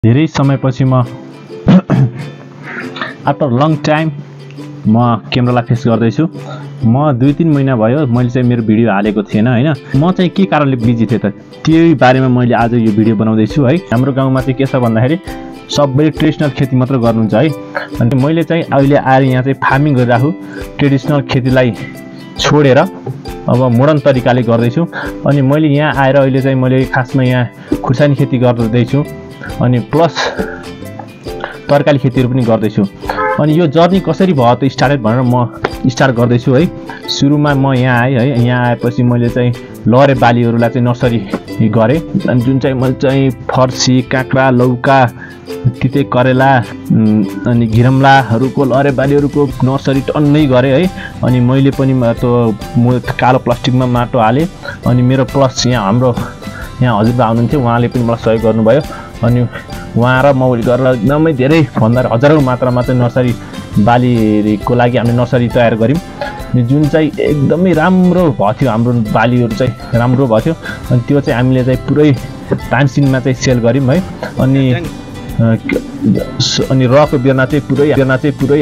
धेरै समयपछि म आफ्टर लङ टाइम म क्यामेरालाई फेस गर्दैछु। म 2-3 महिना भयो मैले चाहिँ मेरो भिडियो हालेको थिएन हैन। म चाहिँ के कारणले बिजी थिएँ त त्यही बारेमा मैले आज यो भिडियो बनाउँदैछु है। हाम्रो गाउँमा चाहिँ के छ भन्दाखेरि सबैले ट्रेडिसनल खेती मात्र गर्नुहुन्छ है। अनि मैले चाहिँ अहिले आएर यहाँ चाहिँ फार्मिङ गरिराखु ट्रेडिसनल खेतीलाई छोडेर अब मोडर्न तरिकाले गर्दैछु। अनि मैले यहाँ आएर अहिले चाहिँ मैले खासमा यहाँ खुर्सानी खेती गर्दैछु अनि प्लस तरकारी खेतीहरू पनि गर्दैछु। अनि यो जर्नी कसरी भयो त स्टार्टेड भनेर म स्टार्ट गर्दैछु है। सुरुमा म यहाँ आएँ है। यहाँ आएपछि मैले चाहिँ लहरे बालीहरूलाई चाहिँ नर्सरी गरेँ। अनि जुन चाहिँ मैले चाहिँ फर्सी, काँक्रा, लौका, तिते करेला अनि घिरम्लाहरूको लहरे बालीहरूको नर्सरी टन्नै गरेँ है। अनि मैले पनि कालो प्लास्टिकमा माटो हालेँ। अनि मेरो प्लस यहाँ हाम्रो यहाँ हजुरबा आउनुहुन्थ्यो, उहाँले पनि मलाई सहयोग गर्नुभयो। अनि उहाँ र म गरेर एकदमै धेरै भन्दा हजारौँ मात्रामा चाहिँ नर्सरी बालीको लागि हामीले नर्सरी तयार गऱ्यौँ। अनि जुन चाहिँ एकदमै राम्रो भएको थियो, हाम्रो बालीहरू चाहिँ राम्रो भएको थियो। अनि त्यो चाहिँ हामीले चाहिँ पुरै टाइमसिनमा चाहिँ सेल गऱ्यौँ है। अनि रको बेर्ना चाहिँ पुरै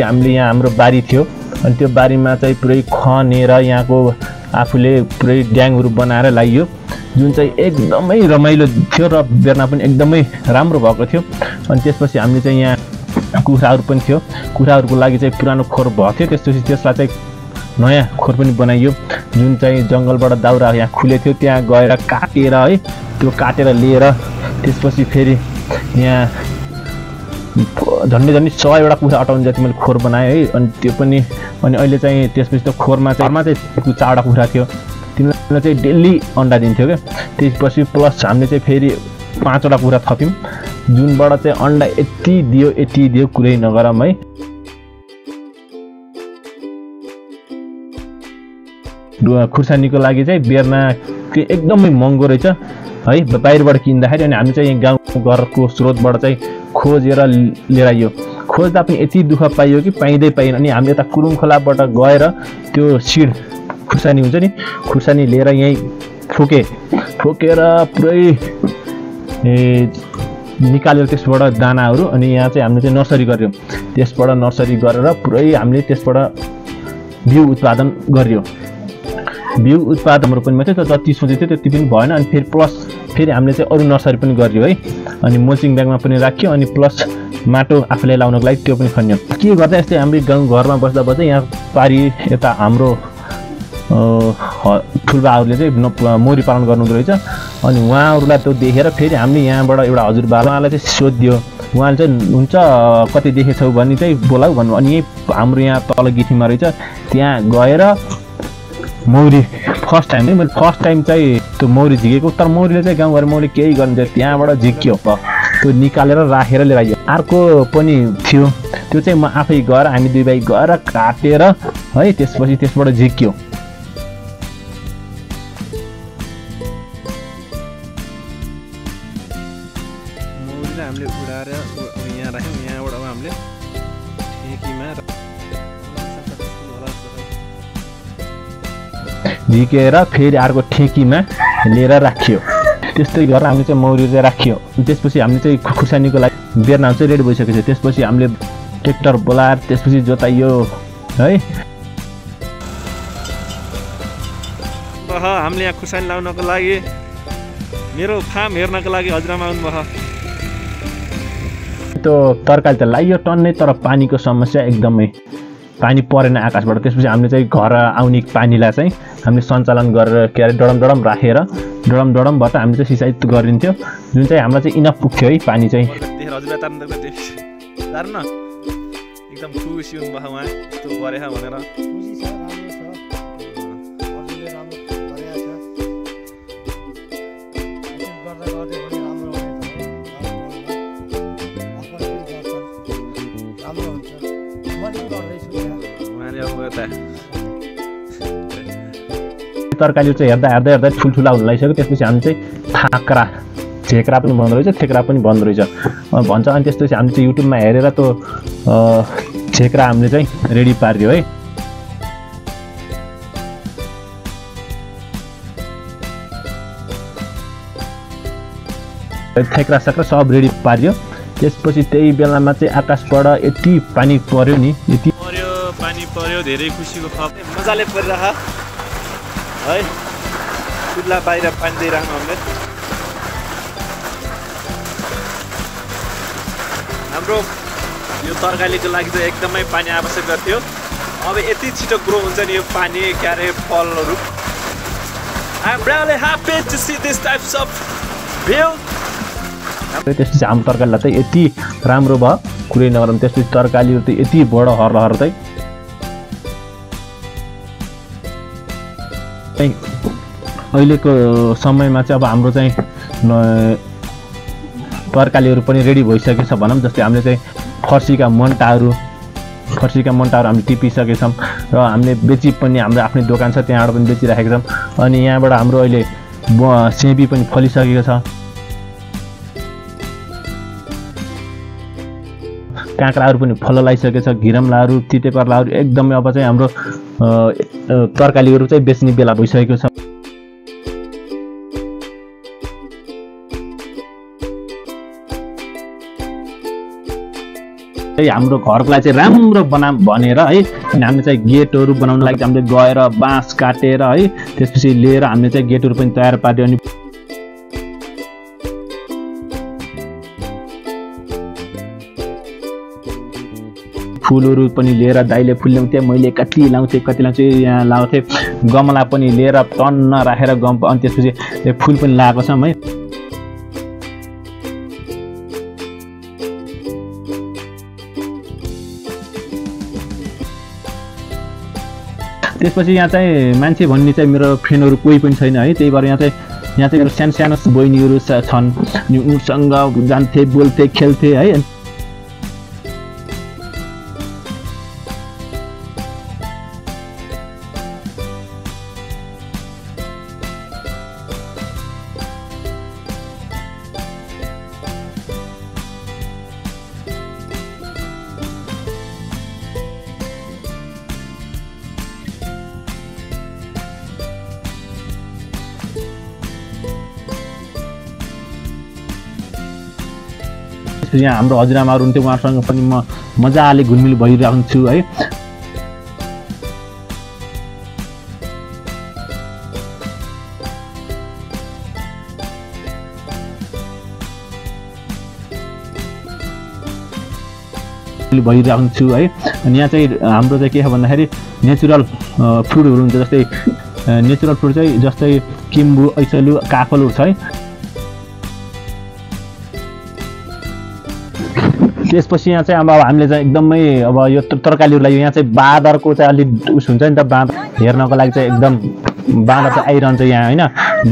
हामीले यहाँ हाम्रो बारी थियो। अनि त्यो बारीमा चाहिँ पुरै खनेर यहाँको आफूले पुरै ड्याङहरू बनाएर ल्याइयो, जुन चाहिँ एकदमै रमाइलो थियो र बेर्ना पनि एकदमै राम्रो भएको थियो। अनि त्यसपछि हामीले चाहिँ यहाँ कुखुराहरू पनि थियो, कुखुराहरूको लागि चाहिँ पुरानो खोर भएको थियो। त्यसपछि त्यसलाई चाहिँ नयाँ खोर पनि बनाइयो, जुन चाहिँ जङ्गलबाट दाउरा यहाँ खुलेको थियो त्यहाँ गएर काटेर है, त्यो काटेर लिएर त्यसपछि फेरि यहाँ झन्डै 100वटा कुखुरा अटाउनु जति मैले खोर बनाएँ है। अनि त्यो पनि अनि अहिले चाहिँ त्यसपछि त खोरमा चाहिँ 4वटा कुखुरा थियो, तिनीहरूलाई चाहिँ डेली अन्डा दिन्थ्यो क्या। त्यसपछि प्लस हामीले चाहिँ फेरि 5वटा कुखुरा थप्यौँ, जुनबाट चाहिँ अन्डा यति दियो कुरै नगरौँ है। खुर्सानीको लागि चाहिँ बेर्ना एकदमै महँगो रहेछ है बाहिरबाट किन्दाखेरि। अनि हामी चाहिँ गाउँ घरको स्रोतबाट चाहिँ खोजेर लिएर आइयो। खोज्दा पनि यति दुःख पाइयो कि पाइँदैन। अनि हामीले यता कुरुङ खोलाबाट गएर त्यो सिड खुर्सानी हुन्छ नि, खुर्सानी लिएर यहीँ ठोकेर पुरै निकालेर त्यसबाट दानाहरू। अनि यहाँ चाहिँ हामीले चाहिँ नर्सरी गऱ्यौँ। त्यसबाट नर्सरी गरेर पुरै हामीले त्यसबाट बिउ उत्पादन गरियो। बिउ उत्पादनहरू पनि मात्रै जति सोचेको थियो त्यति पनि भएन। अनि फेरि प्लस फेरि हामीले चाहिँ अरू नर्सरी पनि गरियो है। अनि मल्चिङ ब्यागमा पनि राख्यो, अनि प्लस माटो आफूलाई लाउनको लागि त्यो पनि खन्यो। के गर्दा यस्तै हाम्रो गाउँ घरमा बस्दा यहाँ पारी यता हाम्रो ठुल्बाहरूले चाहिँ मौरी पालन गर्नुहुँदो रहेछ। अनि उहाँहरूलाई त्यो देखेर फेरि हामीले यहाँबाट एउटा हजुरबा उहाँलाई चाहिँ सोधिदियो। उहाँले चाहिँ हुन्छ कति देखेछौ भने चाहिँ बोलाऊ भन्नु। अनि यहीँ हाम्रो यहाँ तल गिठीमा रहेछ, त्यहाँ गएर मौरी फर्स्ट टाइम चाहिँ त्यो मौरी झिकेको। तर मौरीले चाहिँ गाउँघर मौरी केही गर्नु त्यहाँबाट झिक्यो, त्यो निकालेर राखेर लिएर आइयो। अर्को पनि थियो, त्यो चाहिँ म आफै गएर हामी दुई भाइ गएर काटेर है, त्यसपछि त्यसबाट झिक्यो। मौरीलाई हामीले उडाएर यहाँ राख्यौँ। यहाँबाट अब हामीले ठेकीमा झिकेर फेरि अर्को ठेकीमा लिएर राखियो। त्यस्तै गरेर हामीले चाहिँ मौरी चाहिँ राखियो। त्यसपछि हामीले चाहिँ खुर्सानीको लागि बेर्ना चाहिँ रेडी भइसकेको थियो। त्यसपछि हामीले ट्र्याक्टर बोलाएर त्यसपछि जोताइयो है। हामीले यहाँ खुर्सानी लाउनको लागि मेरो फार्म हेर्नको लागि हजुरआमा आउनुभयो। त्यो तरकारी त लाइयो टन्नै, तर पानीको समस्या एकदमै, पानी परेन आकाशबाट। त्यसपछि हामीले चाहिँ घर आउने पानीलाई चाहिँ हामीले सञ्चालन गरेर के अरे डडम राखेर डडमबाट हामीले चाहिँ सिँचाइ गरिन्थ्यो, जुन चाहिँ हामीलाई चाहिँ इनफ पुग्थ्यो है पानी चाहिँ। एकदम खुसी हुनुभयो उहाँ यस्तो गरेछ भनेर। तरकारी चाहिँ हेर्दा ठुल्ठुला हुन लागिसक्यो। त्यसपछि हामी चाहिँ झेक्रा पनि बन्द रहेछ, थेक्रा पनि बन्द रहेछ भन्छ। अनि त्यसपछि हामीले चाहिँ युट्युबमा हेरेर त्यो झेक्रा हामीले चाहिँ रेडी पारिदियो है। थेक्रा सक्रा सब रेडी पारियो। त्यसपछि त्यही बेलामा चाहिँ आकाशबाट यति पानी पर्यो नि, यति पर्यो पानी पर्यो, धेरै खुसीको खबर मजाले परिरह है। चुल्हा बाहिर पानी दिइराख्नु हामीले। हाम्रो यो तरकारीको लागि चाहिँ एकदमै पानी आवश्यक थियो। अब यति छिटो ग्रो हुन्छ नि यो पानी क्या अरे फलहरू। I'm really happy to see this types of view. त्यसपछि हाम्रो तरकारीलाई चाहिँ यति राम्रो भयो, कुरै नगरौँ। त्यसपछि तरकारीहरू चाहिँ यति बडो हर चाहिँ अहिलेको समयमा चाहिँ अब हाम्रो चाहिँ तरकारीहरू पनि रेडी भइसकेको छ भनौँ। जस्तै हामीले चाहिँ फर्सीका मन्टाहरू हामीले टिपिसकेछौँ र हामीले बेची पनि, हाम्रो आफ्नै दोकान छ त्यहाँबाट पनि बेचिराखेका छौँ। अनि यहाँबाट हाम्रो अहिले सेबी पनि फलिसकेको छ, काँक्राहरू पनि फल लगाइसकेको छ, घिरम्लाहरू, तितेकर्लाहरू एकदमै अब चाहिँ हाम्रो तरकारीहरू चाहिँ बेच्ने बेला भइसकेको छ। हाम्रो घरको लागि चाहिँ राम्रो बनाऊँ भनेर है, अनि हामीले चाहिँ गेटहरू बनाउन लागि हामीले गएर बाँस काटेर है, त्यसपछि लिएर हामीले चाहिँ गेटहरू पनि तयार पार्यो। अनि फुलहरू पनि लिएर दाइले फुल ल्याउँथे, मैले कति लाउँथे यहाँ लाउँथे। गमला पनि लिएर टन्न राखेर अनि त्यसपछि फुल पनि लगाएको छौँ है। त्यसपछि यहाँ चाहिँ मान्छे भन्ने चाहिँ मेरो फ्रेन्डहरू कोही पनि छैन है। त्यही भएर यहाँ चाहिँ मेरो सानो बहिनीहरू छन्, उनीसँग जान्थे, बोल्थे, खेल्थे है। यहाँ हाम्रो हजुरआमाहरू हुन्थ्यो, उहाँहरूसँग पनि म मजाले घुलमिल भइरहन्छु है। भइरहन्छु है। अनि यहाँ चाहिँ हाम्रो चाहिँ के छ भन्दाखेरि नेचुरल फ्रुटहरू हुन्छ। जस्तै नेचुरल फ्रुट चाहिँ जस्तै किम्बु, ऐसलु, काफलहरू छ है। त्यसपछि यहाँ चाहिँ अब हामीले चाहिँ एकदमै अब यो तरकारीहरूलाई यहाँ चाहिँ बाँदरको चाहिँ अलिक उस हुन्छ नि त, बाँदर हेर्नको लागि चाहिँ एकदम बाँदर चाहिँ आइरहन्छ यहाँ होइन।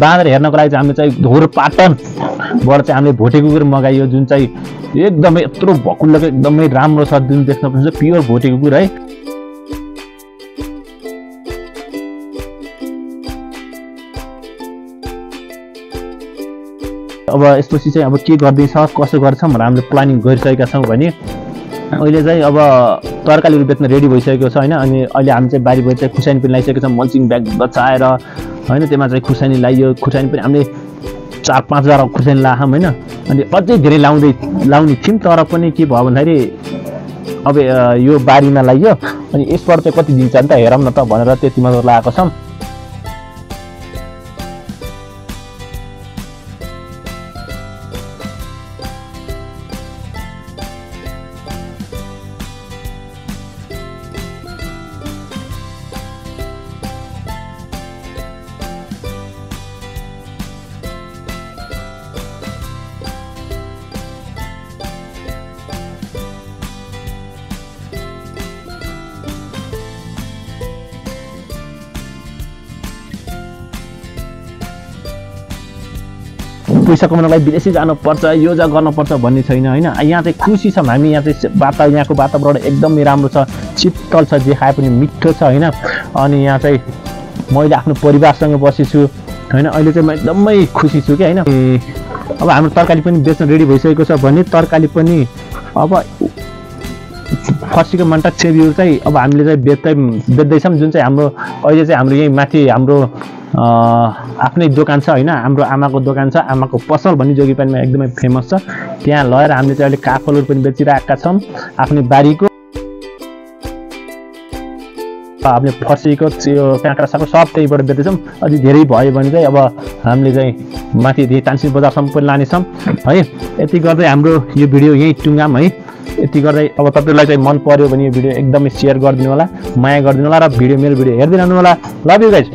बाँदर हेर्नको लागि चाहिँ हामीले चाहिँ धोरपाटनबाट चाहिँ हामीले भोटे कुकुर मगाइयो, जुन चाहिँ एकदमै यत्रो भकुल्लोको एकदमै राम्रो छ, जुन देख्न पाउँछ प्योर भोटे कुकुर है। अब यसपछि चाहिँ अब के गर्दैछ, कसो गर्छ भनेर हामीले प्लानिङ गरिसकेका छौँ भने अहिले चाहिँ अब तरकारीहरू बेच्न रेडी भइसकेको छ होइन। अनि अहिले हामी चाहिँ बारी चाहिँ खुर्सानी पनि लगाइसकेको छ, मल्चिङ ब्याग बचाएर होइन। त्यसमा चाहिँ खुर्सानी लगाइयो, खुर्सानी पनि हामीले 4-5 हजार खुर्सानी लगायौँ होइन। अनि अझै धेरै लाउने थियौँ, तर पनि के भयो भन्दाखेरि अब यो बारीमा लगाइयो। अनि यसबाट चाहिँ कति दिन्छ नि त हेरौँ न त भनेर त्यतिमा लगाएको छौँ। पैसा कमाउनको लागि विदेशी जानुपर्छ, यो जा गर्नुपर्छ भन्ने छैन होइन। यहाँ चाहिँ खुसी छौँ हामी, यहाँ चाहिँ यहाँको वातावरण एकदमै राम्रो छ, शीतल छ, जे खाए पनि मिठो छ होइन। अनि यहाँ चाहिँ मैले आफ्नो परिवारसँग बसेछु होइन। अहिले चाहिँ म एकदमै खुसी छु क्या होइन। अब हाम्रो तरकारी पनि बेच्न रेडी भइसकेको छ भने तरकारी पनि अब फर्सीको मन्टा सेबीहरू चाहिँ अब हामीले चाहिँ बेच्दैछौँ, जुन चाहिँ हाम्रो अहिले चाहिँ हाम्रो यहीँ माथि हाम्रो आफ्नै दोकान छ होइन, हाम्रो आमाको दोकान छ, आमाको पसल भन्ने जोगीपानीमा एकदमै फेमस छ। त्यहाँ लगेर हामीले चाहिँ अहिले काफलहरू पनि बेचिरहेका छौँ आफ्नै बारीको। हामीले फर्सीको काँक्रा साग सब त्यहीँबाट बेच्दैछौँ। अझै धेरै भयो भने चाहिँ अब हामीले चाहिँ माथि तानसिल बजारसम्म पनि लानेछौँ है। यति गर्दै हाम्रो यो भिडियो यहीँ टुङ्गाम है। यति गर्दै अब तपाईँलाई चाहिँ मन पर्यो भने यो भिडियो एकदमै सेयर गरिदिनु होला, माया गरिदिनु होला र मेरो भिडियो हेर्दै रहनु होला। Love you guys.